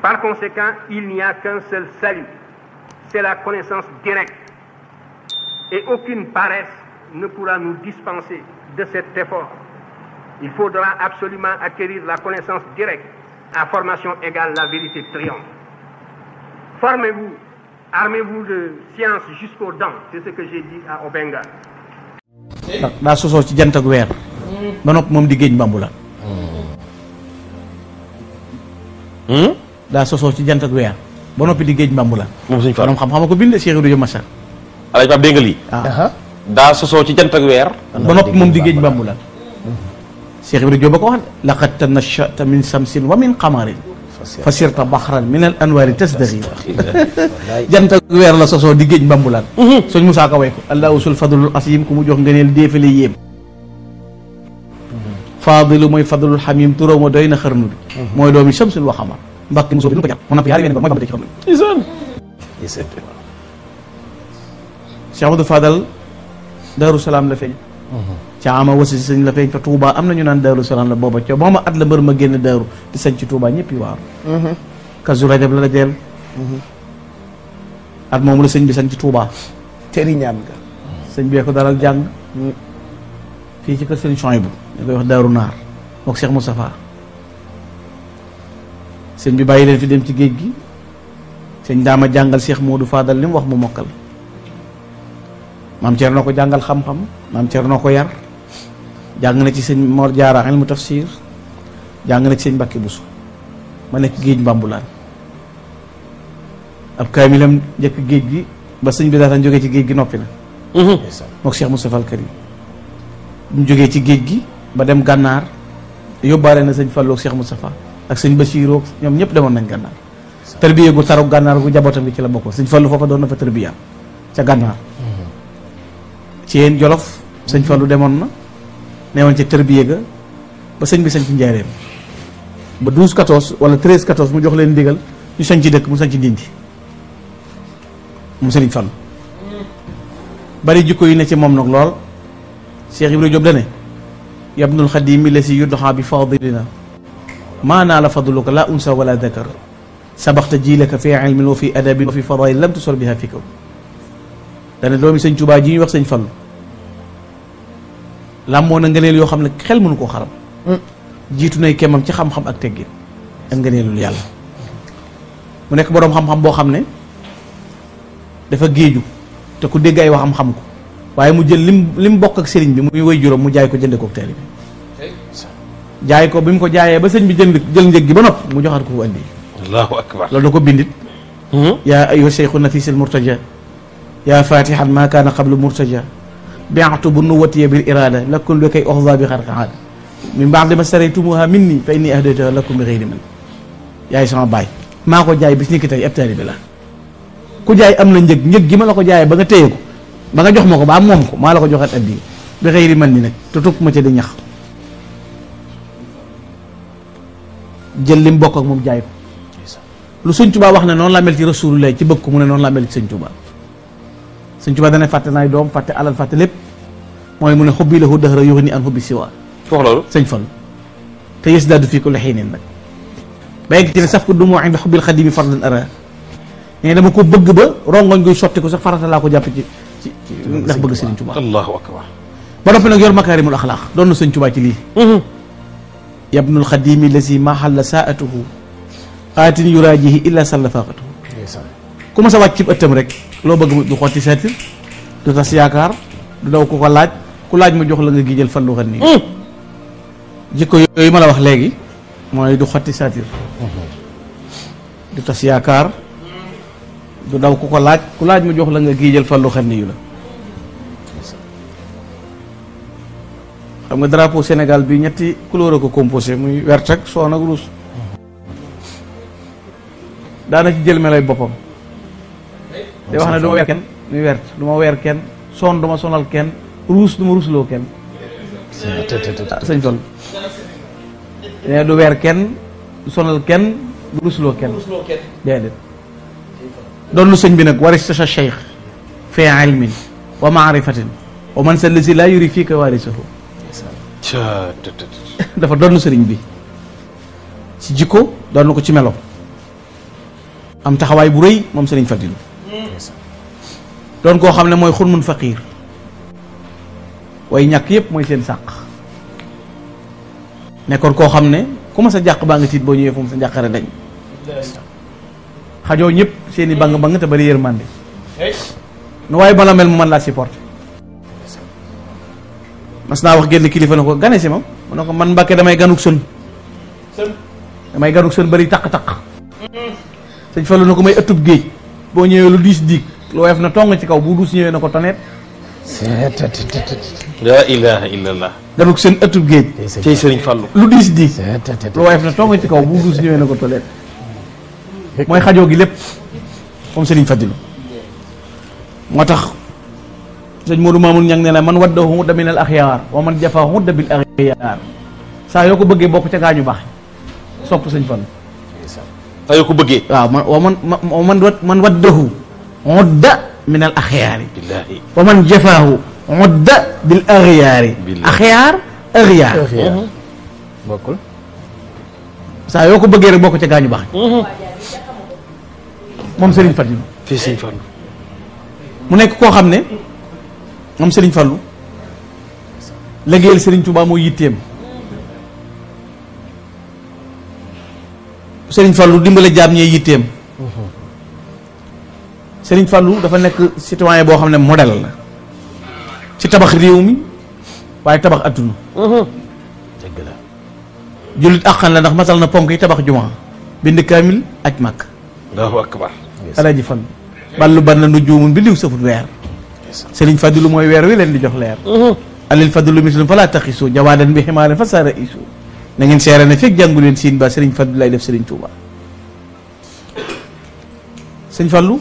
Par conséquent, il n'y a qu'un seul salut, c'est la connaissance directe. Et aucune paresse ne pourra nous dispenser de cet effort. Il faudra absolument acquérir la connaissance directe. À formation égale, la vérité triomphe. Formez-vous, armez-vous de science jusqu'aux dents, c'est ce que j'ai dit à Obenga. daa sosoo ci jant ak weer ba nopp moom di géej Mbambulaan daa sosoo ci jant ak weer ba noppi di géej Mbambulaan moom suñu Fall borom xam-xam ko bindee Cheikh Ibrahima Massa alaaj Pape dégg nga lii daa sosoo ci jant ak weer ba noppi moom di géej Mbambulaan Cheikh Ibrahima Diop ba ko wax de laqad tanashata min samsin wa min qamarin fasirta baxran min al anwaari tasdaxi jant ak weer la sosoo di géej Mbambulaan sëñ Moussa Ka way ko allahu sul fadlul asim ku mu jox ngëneel déefale yéem faadilu mooy fadlul xamim turam ma doy na xarnu bi mooy doomi samsul waxamar mbakki mosoo bi nu ko jàpp mu napp yaari ween ba mooy bamte ci xam Cheikh Abdou Fadal Daaru Salaam la feeñ ca ama wasi sëñ la feeñ fa Touba am nañu naan Daaru Salaam la booba ca mooma at la mbër ma génn daaru di sañ ci Touba ñëpp yi waaru kazu rajab la dajeel at moom la sëñ bi sañ ci Touba teri ñaan nga sëñ bee ko dalal jàng fii ci kër sëñ Chouaïbou ñu koy wax Daaru Naar mook Cheikh Moustapha sëñ bi bàyyi leen fi dem ci géej gi sëñ daama jàngal Cheikh Modou Fadal li mu wax mu mokkal maam Thierno ko jàngal xam-xam maam Thierno ko yar jàng na ci sëñ Mor Diarra ilmu tafsir jàng na ci sëñ Mbacke Bousso ma nekk géej Mbambulaan ab kaamilam njëkk géej gi ba sëñ bi daataan jógee ci géej gi noppi na mook Cheikh Moustapha al Karim bu mu jógee ci géej gi ba dem gànnaar yóbbaale na sëñ Fallou ak Cheikh Moustapha ak sëñ Bachirou ñoom ñëpp demoon nañ gànnaar tërbiye gu taru gànnaar gu jabootam gi ci la bokkoon sëñ Fallou foofa doon na fa tërbiya ca gànnaar ci yéen Jolof sëñ Fallou demoon na neewoon ca tërbiye ga ba sëñ bi sañ ci njaareem ba 12-14 wala 13-14 mu jox leen ndigal ñu sañ ci dëkk mu sañ ci Ndindi mu sëriñ Fallou bari jikko yi ne ci moom nag lool Cheikh Ibrahima Diop dane yabnul xadimi la si yuddoxa bi fadilina maanaa la fadluka la unsa wala dakar sabaxta jiilaka fi ilmin wa fi adabin wa fi fadail lam tusol biha fi kaw dane doomi sëñ Tuubaa ji ñuy wax sëñ Fallu làmmoo na ngëneel yoo xam ne xel mënu koo xaram jiitu nay kemam ci xam-xam ak teggin ak ngëneelul yàlla mu nekk boroom xam-xam boo xam ne dafa géeju te ku dégg ay waxam xam ko waaye mu jël lim bokk ak sëriñ bi muy way juróom mu jaay ko jënde ko taalibe bi jaay ko bi mu ko jaayee ba sëñ bi jël njëg gi ba nopp mu joxaat ko fu andi allahu akbar loolu da ko bindit yaa ayyuha cheikhu nafisil murtaja yaa fatihan ma kaana qablu murtaja bi'tu bu nuwatiya bil irada lakum bi kay oxza bi xarqaada min ba'di ma saraytumuha minni fa inni ahdaytuha lakum bi ghayri man yaay sama baay maa ko jaay bis ni ki tey ab taalibe la ku jaay am na njëg gi ma la ko jaayee ba nga téye ko ba nga jox ma ko ba am moom ko maa la ko joxaat addi bi xëyri man ni nag te topp ma ca di ñax jël lim bokk ak moom jaay ko lu sëñ Tuubaa wax ne noonu laa mel ci Rasulullah ci bëgg ko mu ne noonu laa mel ci sëñ Tuubaa sëñ Tuubaa dana fàtte naay doom fàtte alal fàtte lépp mooy mu ne xubbi lahu dahra yughni an hubbi siwa wax loolu sëñ Fallu te yasdaadu fii kulli hiinin nag ba yegg ci ne saf ko du moo inda xubbil xadimi fardan ara ne dama ko bëgg ba rongoñ guy sotti ko sax farata laa ko jàpp ci ndax bëgg sëñ Tuubaa allahu akbar ba noppi nag yor makaarimul axlaaq doon na sëñ Tuubaa ci lii yabnul xadimi lazi ma xalla saatuhu aatin yuraajihi illa salla faqatuhu ku ma sa wàcc cib ëttam rek loo bëgg du xotti saatir du tas yaakaar du daw ku ko laaj ku laaj ma jox la nga gi jël fallu xan nii jikko yooyu ma la wax léegi mooy du xotti saatir du tas yaakaar du daw ku ko laaj ku laaj ma jox la nga gi jël fallu xan nii yu la xam nga drapeau Sénégal bi ñetti couleur a ko composé muy vert ak jaune ak rouge daana ci jël meloy boppam te wax ne du ma weer kenn muy vert du ma weer kenn jaune du ma sonal kenn rouge du ma ruusloo kenn sëñ Fall ne du weer kenn du sonal kenn du ruusloo kenn déedéet doon lu sëñ bi nag waris sa cheikh fi ilmin wa maarifatin wa man sa lasi laa yuri fii ka waarisahu dafa doon sëriñ bi ci jikko doon ko ci melo am taxawaay bu rëy moom Serigne Fadilu doon koo xam ne mooy xurmun faqiir way ñàkk yépp mooy seen sàq nekkoon koo xam ne ku ma sa jàq baa nga tiit boo ñëwee fu mu sa njàqare dañ xajoo ñëpp seeni bang te bari yërmande nu waaye bala mel mu mën laa supporter mas naa wax génn kilifa na ko gane si ma mu ne ko man Mbàkke damay ganuk sën bari taq-taq sëñ Fallu na ko may ëttub géej boo ñëwee lu diis diig lu woyof na tong ci kaw bu duus ñëwee na ko toneet la ilaha illallah ganuk sën ëttub géej cey Sëriñ Fallu lu diis diig lu woyof na tong ci kaw bu duus ñëwee na ko toneet mooy xajoo gi lépp moom Sëriñ Fadilu moo tax sëñ Modou Mamoun ñang ne la man waddahu hudda min al axyaar wa man jafahu hudda bil axyaar saa yoo ko bëggee bokk ca gaañu baax sopp sëñ Fallu saa yoo ko bëggee waaw man waddahu hudda min al axyaar billahi wa man jafahu hudda bil axyaar axyaar axyaar bokkul saa yoo ko bëggee rek bokk ca gaañu baax moom Sëriñ Fadilu fii Sëriñ Fallu mu nekk koo xam ne moom Sëriñ Fallu liggéeyal Sëriñ Tuubaa mooy yitteem Sëriñ Fallu dimbale jaam ñee yitteem Sëriñ Fallu dafa nekk citoyen boo xam ne modèle la ci tabax réew mi waaye tabax adduna dëgg la jullit àqan la ndax matal na ponk yi tabax jumaa bind kaamil aj màkk Allahu akbar Alaaji Fallu ballu ban na nu juumun bi liw safut weer Sëriñ Fadilu mooy weer wi leen di jox leer alil fadlu mislum falaa taxisu jawaadan bi ximaarin fa saara isu na ngeen seere ne fekk jàngu leen siin ba Sëriñ Fadilu lay def Sëriñ Tuuba Sëriñ Fallu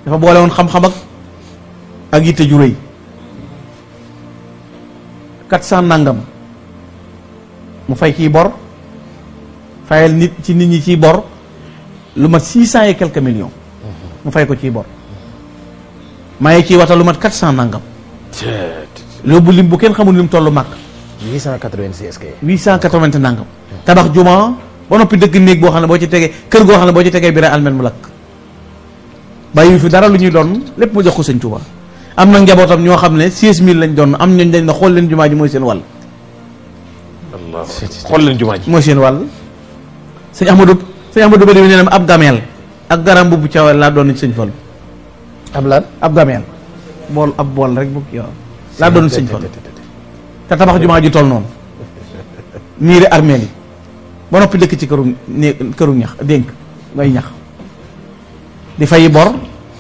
dafa boole woon xam-xam ak yitte ju rëy 400 nangam mu fay ciy bor fayal nit ñi ciy bor lu mat 600 et quelques millions mu fay ko ciy bor maye ciy wata lu mat 400 nangam loolu lim bu kenn xamul lim tollu màkk 886 kay 880 nangam tabax juma ba noppi dëkk néeg boo xam ne boo ci tegee kër goo xam ne boo ci tegee biir almen mu lakk bàyyi fi dara lu ñuy doon lépp mu jox ko sëñ Tuuba am na njabootam ñoo xam ne 16000 lañ doon am ñooñ dañ na xool leen jumaa ji mooy seen wàll Allah xool leen jumaa ji mooy seen wàll sëñ Amadou Bari nee na ab gameel ak garam bu cawal laa doon ci sëñ Fallu am lan ab gameel ab bool rek bu kii laa doon sëñ Fallu te tabax jumaa ji toll noonu miiri armeel yi ba noppi dëkk ci këru ñax dénk ngay ñax di fay bor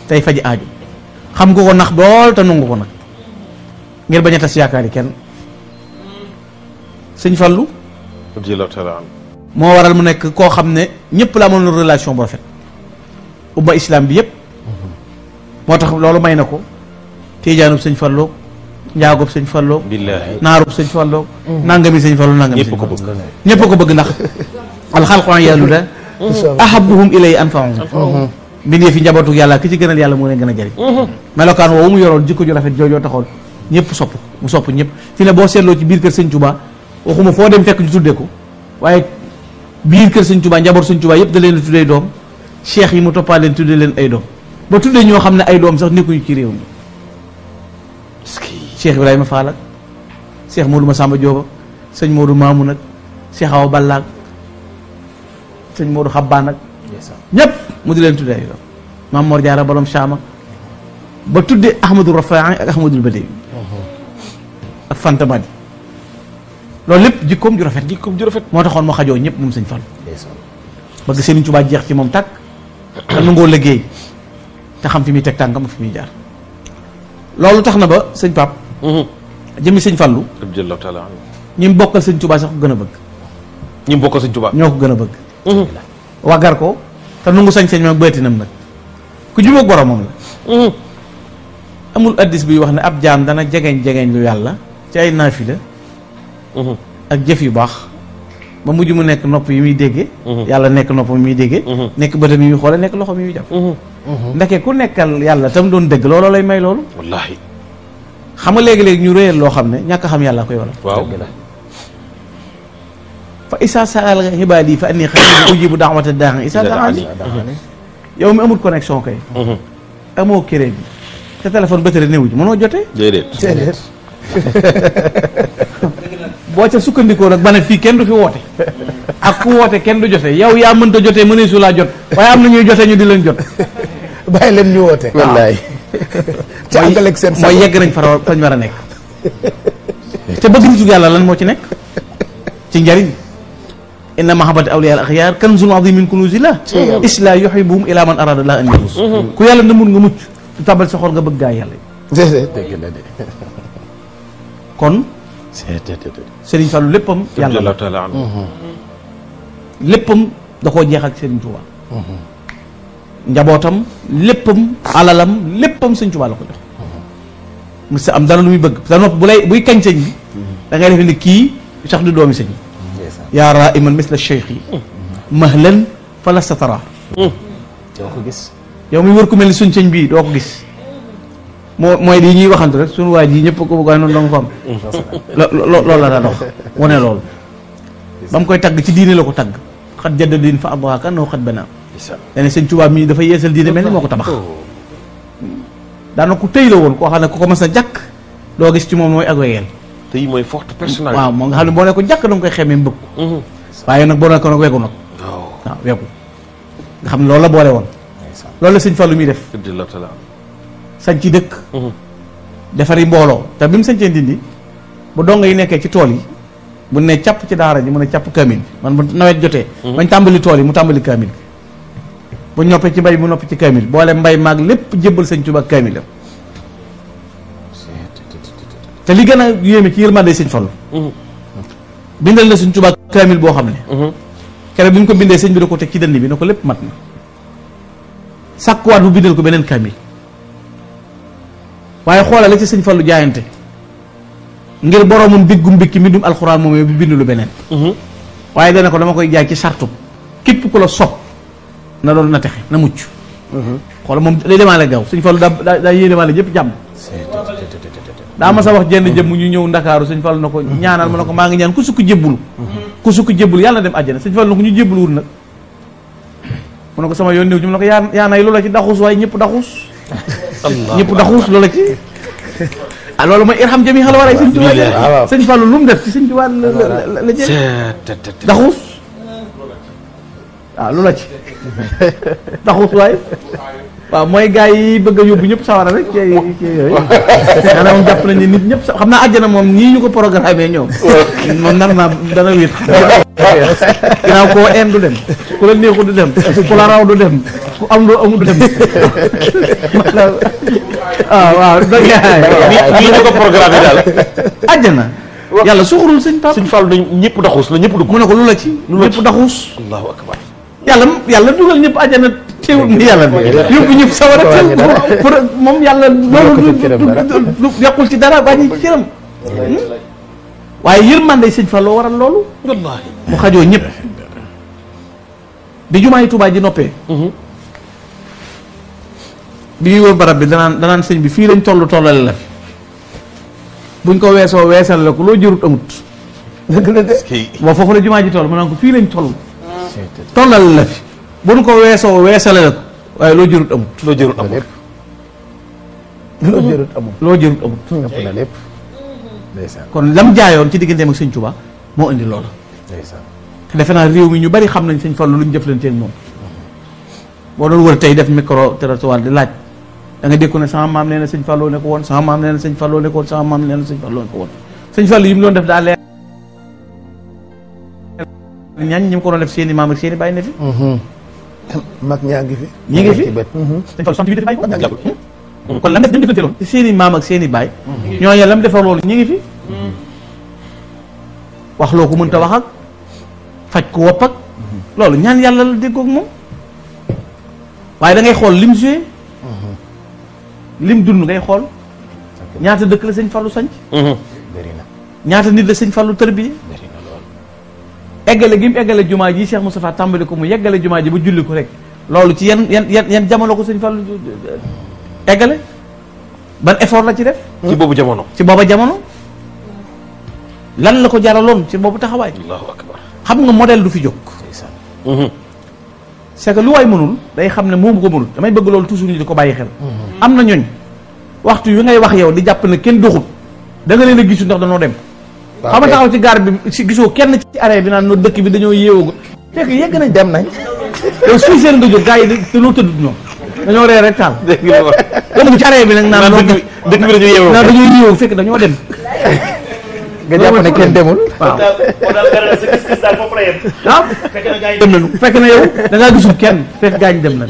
tey faji aaju xam nga ko nax dool te nangu ko nag ngir bañ a tas yaakaar yi kenn sëñ Fallu moo waral mu nekk koo xam ne ñëpp la amoon relation bu rafet umma islam bi yëpp moo tax loolu may na ko tiijaanub sëñ Fallu njaagub sëñ Fallu billaahi naarub sëñ Fallu nangami sëñ Fallu nangami ñëpp ko bëgg ñëpp ko bëgg ndax alxalqu yàllu da ahabuhum ilay anfa'uhum mbindee fi njabootu yàlla ki ci gënal yàlla moo leen gën a jëriñ melokaan woowu mu yoroon jikko ju rafet joojoo taxoon ñëpp sopp mu sopp ñëpp fi ne boo seetloo ci biir kër sëñ Touba waxuma foo dem fekk ñu tuddee ko waaye biir kër sëñ Touba njaboot sëñ Touba yëpp da leen tuddee doom cheikh yi mu toppaa leen tuddee leen ay doom ba tuddee ñoo xam ne ay doom sax nekkuñu ci réew mi Cheikh Ibrahima Fall ak Cheikh Modou Massamba Diop ak sëñ Modou Mamoun ak Cheikh Awa Balla ak sëñ Modou Xabbaan ak ñëpp mu di leen tuddee ay doom Maam Mor Jaara Balom Saam ak ba tuddee Ahmadou Rafaay ak Ahmadul Badawi ak Fanta Madi loolu lépp jikkoom ju rafet moo taxoon moo xajoo ñëpp moom sëñ Fall bëgg Sëriñ Tuubaa jeex ci moom tàkk te nangoo liggéey te xam fi muy teg tànkam ak fi muy jaar loolu tax na ba sëñ Pape jëmmi sëñ Fallu radiyallaahu taala anhu ñi mu bokkal sëñ Tuubaa sax ko gën a bëgg ñi mu bokkal sëñ Tuubaa ñoo ko gën a bëgg waggar ko te nungu sañ-sañ mag bëtinam nag ku jubóog boromam la amul addis buy wax ne ab jaam dana jegeñ lu yàlla ci ay naafila ak jëf yu baax ba mujj mu nekk nopp yi muy déggee yàlla nekk nopp yi muy déggee nekk bëtam yi muy xoole nekk loxo mi muy jàpp ndeke ku nekkal yàlla tam doon dëgg looloo lay may loolu wallaahi xam nga léegi-léegi ñu réyal loo xam ne ñàkk xam yàlla koy waral waaw fa isa sa'ala ibaadi fa anni qaribun ujibu da'wata daa'i isa da'ani yow mi amul connexion kay amoo crédit te téléphone batterie néew ji mënoo jotee déedéet boo ca sukkandikoo nag ba ne fii kenn du fi woote ak ku woote kenn du jote yow yaa mënta jotee mënee su laa jot waaye am na ñuy jote ñu di leen jot bàyyi leen ñu woote wallaay te àggaleeg seen mooy yegg nañ fañ war a nekk te bëgg nitu yàlla lan moo ci nekk ci njariñ inna mahabbata awliya al axyaar kanzun azim min kunuzillah isla yuhibbuhum ila man arada allah an yafus ku yàlla namul nga mucc du tabal sa xol nga bëgg gaa yàlla dëgg la de kon Serigne Fallou léppam yàlla léppam da koo jeex ak Serigne Touba njabootam léppam alalam léppam Serigne Touba la ko jox mu sa am dara lu muy bëgg sa nopp bu lay buy kañ sëñ bi da ngay defe ni kii sax du doomi sëñ yaa raiman misla cheikh yi mahlan fala satara doo ko gis yow muy wër ku mel ni suñ sëñ bii doo ko gis mooy di ñuy waxantu rek suñu waa ji ñëpp ko bëgg waaye noonu danga ko am loolu la daa dox wane loolu ba mu koy tagg ci diine la ko tagg xat jadda diin fa adwaaka noo xat bana dane sëñ Tuubaa mii dafa yeesal diine mel ni moo ko tabax daana ku tëy la woon koo xam ne ku ko mas a jàkk doo gis ci moom mooy ak wegeel tey mooy forte personnalité waaw moo nga xam ne boo ne ko jàkk da nga koy xemee mbëgg waaye nag boo ne ko nag wegu nag waaw wegu nga xam ne loolu la boole woon loolu la sëñ Fallou muy def sañ ci dëkk defari mbooloo te bi mu sañcee Ndindi bu dongo yi nekkee ci tool yi bu ne càpp ci daara ji mu ne càpp kaamil man bu nawet jotee bañ tàmbali tool yi mu tàmbali kaamil bu noppee ci mbay mu noppi ci kaamil boole mbay maag lépp jébbal sëñ Tuubaa kaamil te li gën a yéeme ci yërmande sëñ Fallu bindal na sëñ Tuubaa kaamil boo xam ne keroog bi ñu ko bindee sëñ bi da ko teg ci dënn bi ne ko lépp mat na sàkkuwaat bu bindal ko beneen kaamil waaye xoolal la ci sëñ Fallu jaayante ngir boromum biggum mbikki mbindum alxuraan moom bi bind lu beneen waaye dana ko dama koy jaay ci sartu képp ku la sopp na doon na texe na mucc xoolal moom day demaale gaaw sëñ Fallu daa yéenemaale ñëpp jàmm daa ma sa wax jenn jëm ñu ñëw ndakaaru sëñ Fallu na ko ñaanal ma ne ko maa ngi ñaan ku sukk jébbulu ku sukk jébbulu yàlla na dem àjjana sëñ Fallu na ko ñu jébbulu wul nag mu ne ko sama yoon néew ci mu ne ko yaa nay loola ci daxus waaye ñëpp daxus ñëpp daxus loola ci ah loolu mooy irham jami xal waray sëñ Tuubaa sëñ Fallu lu mu def ci sëñ Tuubaa la jël daxus waaw loola ci daxus waaye waaw mooy gars yi bëgg a yóbbu ñëpp sawara rek ci yooyu maanaam moom jàpp nañ ne nit ñëpp xam naa àjjana moom nii ñu ko programmé ñoom moom nar naa dana wéet ginnaaw koo en du dem ku la neexu du dem ku la raw du dem ku am loo amul du dem waaw dëgg nii ñu ko programmé daal àjjana yàlla suxurul sëñ Pape sëñ Fallu nañ ñëpp daxuus la ñëpp dugg mu ne ko lu la ci ñëpp daxuus allahu akbar yàlla dugal ñëpp àjjana teewul ni yàlla yóbbu ñëpp sawara pour moom yàlla loolu du yàqul ci dara wàññi ci cëram waaye yërmande sëñ Fallu waral loolu wallaahi mu xajoo ñëpp bi jumaay Tuubaa ji noppee bi ñuy wër barab bi danaan sëñ bi fii lañ tollale la fi buñ ko weesoo weesal la ko loo jërut amut dëgg la de boo foofu la jumaa ji toll mu naan ko fii lañ tollale la fi buñ ko weesoo weesale la ko waaye loo jërut amut loo jërut amut loo jërut amut ëpp na lépp kon lam jaayoon ci digganteem ak sëñ Tuubaa moo indi loolu te defe naa réew mi ñu bari xam nañ sëñ Fallu lu ñu jëflante ak moom boo doon wër tey def micro trottoir di laaj da nga dékku ne sama maam nee na sëñ Fallu ne ko woon sama maam nee na sëñ Fallu ne ko woon sama maam nee na sëñ Fallu ne ko woon sëñ Fallu yi mu doon def daa leer ñaañ ñi mu ko doon def seeni maam ak seeni bàyyi ne fi mag ñaa ngi fi ñi ngi fi sëñ Fallu sant bi def bàyyi ko kon lam def dañu jëflante loon ci seeni maam ak seeni baay ñooñu lam defar loolu ñi ngi fi wax loo ko mënta wax ak faj ko wopp ak loolu ñaan yàlla la déggoog moom waaye da ngay xool lim joué lim dund ngay xool ñaata dëkk la sëñ Fallu sanc bëri na ñaata nit la sëñ Fallu tërbiye eggale gi mu eggale jumaa ji Cheikh Moustapha tàmbali ko mu yeggale jumaa ji ba julli ko rek loolu ci yan jamono ko sëñ Fallu eggale ban effort la ci def ci boobu jamono ci booba jamono lan la ko jaraloon ci boobu taxawaay allahu akbar xam nga modèle du fi jóg. c'est que lu waay mënul day xam ne moom ko mënul damay bëgg loolu toujours ñu di ko bàyyi xel. am na ñooñ waxtu yu ngay wax yow di jàpp ne kenn doxut da nga leen a gisu ndax dañoo dem. xam nga taxaw ci gaar bi si gisoo kenn ci arrêt bi naan no dëkk bi dañoo yeewoo fekk yegg nañ dem nañ. yow suy seen nga jóg gars yi dañoo tëddut ñoom dañoo reer rek taal. dégg nga wax ci arrêt bi nag naan dëkk bi dañoo yeewoo naan dañoo yeewoo fekk dañoo dem. nga jàpp ne kenn demul. waaw waaw dem nañu fekk na yow da ngaa gisul kenn fekk gaañ dem nañ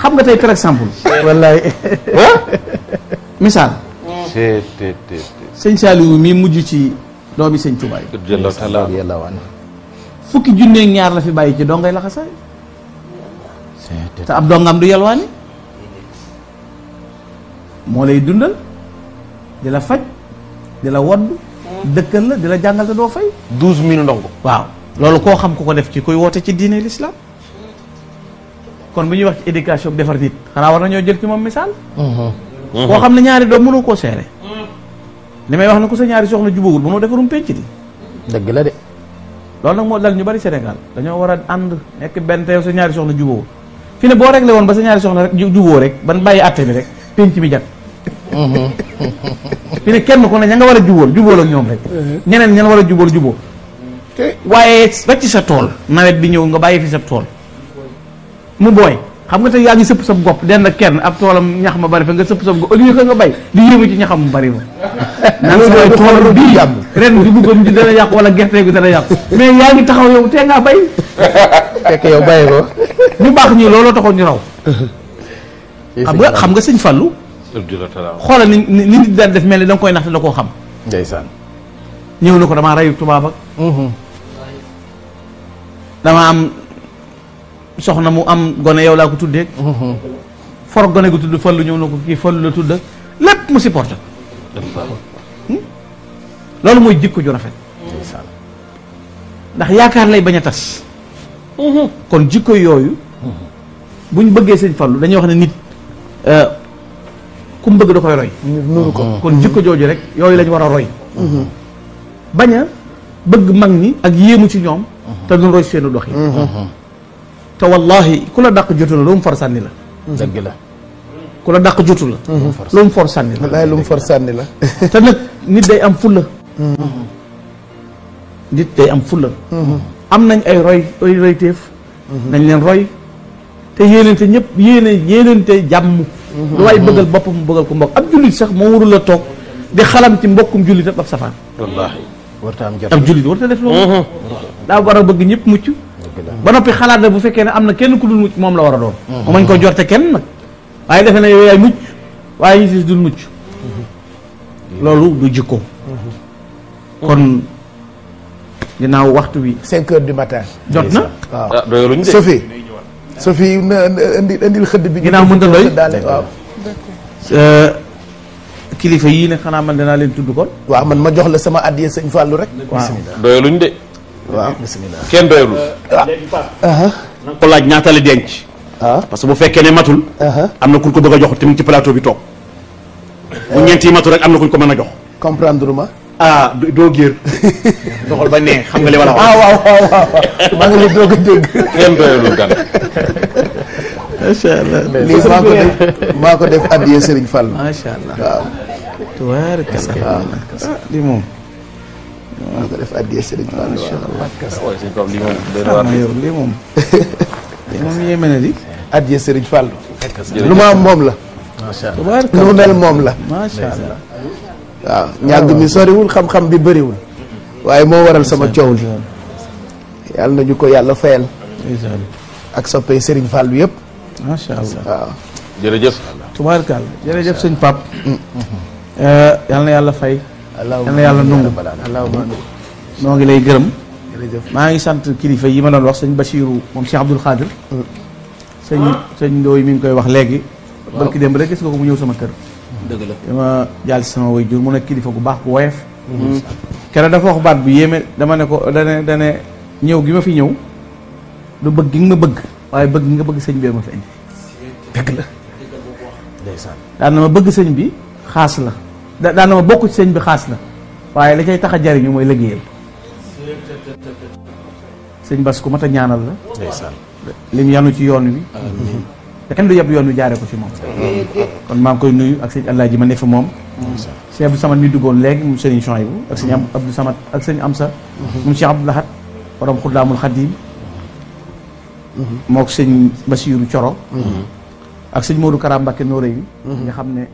xam nga tey par exemple. wallaay. misaal. sëñ Saliou mii mujj ci doomi sëñ Tuubaa yi. fukki junneeg ñaar la fi bàyyi ci dongay laxasaay. te ab dongam du yalwaani. moo lay dundal di la faj di la wodd dëkkal la di la jàngal te doo fay. 12000 ndongo. waaw loolu koo xam ku ko def ci kuy woote ci diine l'islam kon bu ñuy wax ci éducation defar nit xanaa war nañoo jël ci moom misaal. koo xam ne ñaari doom mënoo koo seere. li may wax ne ku sa ñaari soxna jubóogul mënoo defarum penc di. dëgg la de. loolu nag moo dal ñu bari Sénégal dañoo war a ànd nekk benn te yow sa ñaari soxna jubóogul fi ne boo réglé woon ba sa ñaari soxna rek jubóo rek ban bàyyi àtte bi rek penc mi jag. fi ne kenn ku ne ña nga war a jubóol ak ñoom rek. ñeneen ña war a jubóol. waaye wàcc sa tool nawet bi ñëw nga bàyyi fi sa tool mu booy xam nga te yaa ngi sëpp sa gopp den ak kenn ab toolam ñax ma bari fa nga sëpp sa gopp au lieu que nga bay di yéemu ci ñaxam mu bari ma naan sa tool bii ren bi bëggoon di dana yàqu wala gerte bi dana yàqu mais yaa ngi taxaw yow tee ngaa bay fekk yow bàyyi ko ñu baax ñii looloo taxoon ñu raw xam nga sëñ Fallou xoolal ni nit daan def mel ni da nga koy nax te da koo xam ndeysaan ñëw na ko damaa rayu tubaab ak dama am soxna mu am gone yow laa ko tuddee. for gone gu tudd Fallu ñëw na ko kii Fallu la tudd lépp mu supporté loolu mooy jikko ju rafet. ndax yaakaar lay bañ a tas. kon jikko yooyu. buñ bëggee sëñ Fallu dañuy wax ne nit ku mu bëgg da koy roy. nuru ko kon jikko jooju rek yooyu lañ war a roy. bañ a bëgg mag ñi ak yéemu ci ñoom. te duñ roy seenu dox yi. te wallahi ku la dàq jotu la lu mu for sànni la. dëgg la. ku la dàq jotu la. lu mu for sànni la. wallaay lu mu for sànni la. te nag nit day am fulla. nit day am fulla. am nañ ay royteef. nañ leen roy. te yéenante ñëpp yéenante jàmm. lu waay bëggal boppam mu bëggal ko mbokk ab jullit sax moo warul la toog di xalam ci mbokkum jullit ab safaan. wallaahi. warta am jot ab jullit warta def loolu. daa war a bëgg ñëpp mucc. ba noppi xalaat na bu fekkee ne am na kenn ku dul mucc moom la war a doon. mu mañ ko jorte kenn nag. waaye defe na yow yaay mucc waaye ñu si dul mucc. loolu du jikko. kon ginnaaw waxtu wi. 5 heures du matin. jot na waaw ah doyaluñ de. Sophie na indil xëdd bi. ginnaaw mënta doy waaw. kilifa yii ne xanaa man danaa leen tudd kon. waaw man ma jox la sama addiya sëñ Fallou rek. waaw doyaluñ de. waaw bisimilah. kenn doyalul. na ko laaj ñaata la denc. parce que bu fekkee ne matul. am na kuñ ko bëgg a jox tamit ci plateau bi toog. bu ñeent yi matul rek am na kuñ ko mën a jox. comprendre ma. ah doo géer. doxal ba nee xam nga li wala wax. waaw maa ngi lay doog a dégg. kenn doyalul gan. macha allah. lii maa ko def addiya Serigne Fallou. macha allah waaw. tubaarkalla. lii moom. maa ko def addiya Serigne Fallou. macha allah. waaw sëñ Pape lii moom day na waar de. yow lii moom. lii moom yéeme na di. addiya Serigne Fallou. lu ma am moom la. macha allah tubaarkalla. lu mel moom la. macha allah. waaw ñàgg mi soriwul xam-xam bi bëriwul. waaye moo waral sama coow li. yàlla nañu ko yàlla fayal. ak soppee Serigne Fallou yëpp. macha allah waaw. jërëjëf. tubaarkalla jërëjëf sëñ Pape. yal na yàlla fay. yal na yàlla nangu. noo ngi lay gërëm. jërëjëf maa ngi sant kilifa yi ma doon wax sëñ Bachirou moom Cheikh Abdoul Khadir. sëñ Ndooy mi ngi koy wax léegi. barki démb rek gis nga ko mu ñëw sama kër. dëgg la. dama jàll si sama way jur mu nekk kilifa gu baax gu woyof. keroog dafa wax baat bu yéeme dama ne ko dane ñëw gi ma fi ñëw du bëgg gi nga ma bëgg waaye bëgg nga bëgg sëñ bi ma fi indi. dëgg la. daan na ma bëgg sëñ bi xaas la daan na ma bokk ci sëñ bi xaas la waaye la cay tax a jariñu mooy liggéeyal sëñ Bass ku mat a ñaanal la ndeysaan lim yanu ci yoon wi te kenn du yab yoon wi jaaree ko ci moom kon maa ngi koy nuyu ak sëñ Alaaji ma ne fa moom sëñ Abdou Samad mi duggoon léegi mu sëriñ Chouaïbou ak sëñ Abdou Samad ak sëñ Amsa moom Cheikh Abdou Lahad borom Xuddaamul Xadim mook sëñ Basiiru Coro ak sëñ Modou Kara Mbacké Noreyni nga xam ne